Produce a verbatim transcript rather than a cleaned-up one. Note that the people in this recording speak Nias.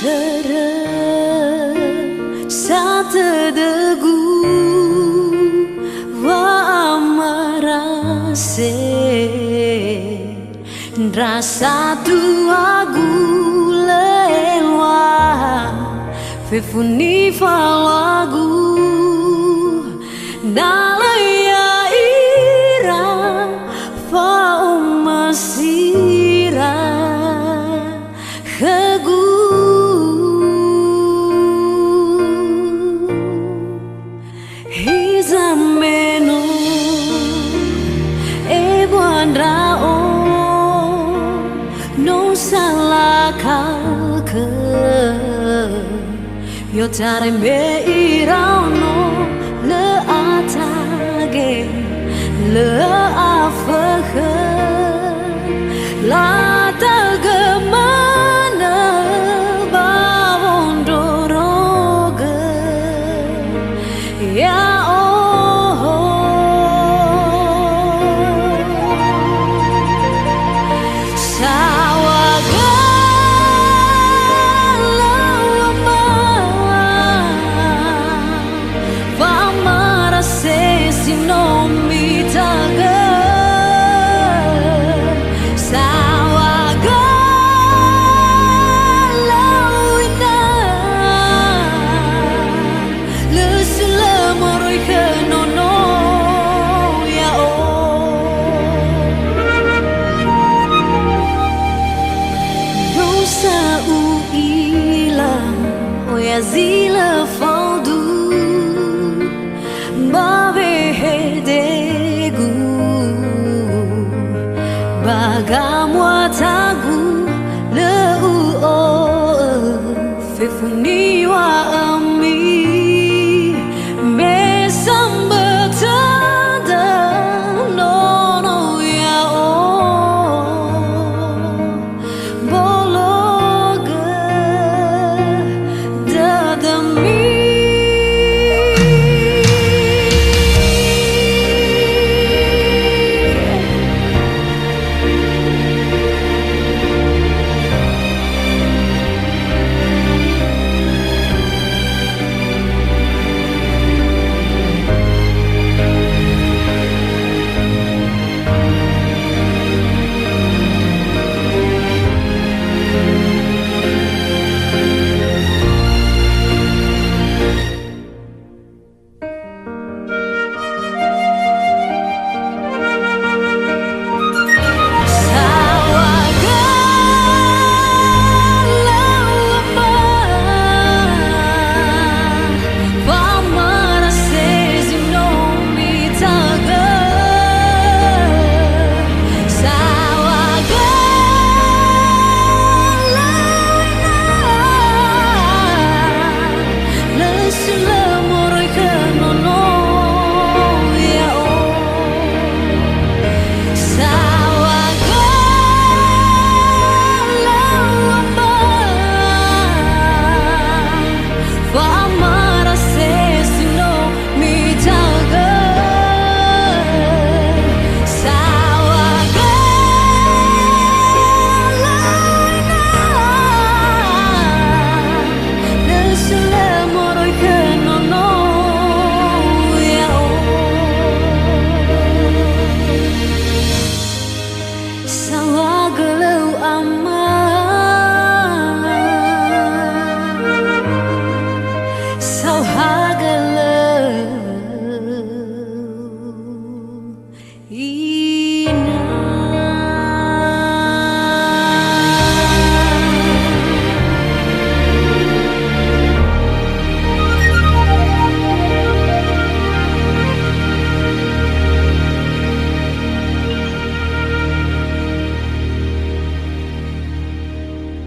Dörö satö dögu wa'amarase, ndra satuagu lö eluaha fefu nifaluagu, na lö ya'ira fa'omasira khögu. Hiza me no ebua ndra'o, no salakakö. I'otarai mbe iraono lö atage, lö afökhö. Latagö manö ba wondrorogö ya'o. Saŵa galö wama, wa'amarase si no mitagö. Saŵa galö ina, lö sulö moroi khö nono ya'o. No sa u'ila oya zi lö faudu ba wehedegu, ba gamuata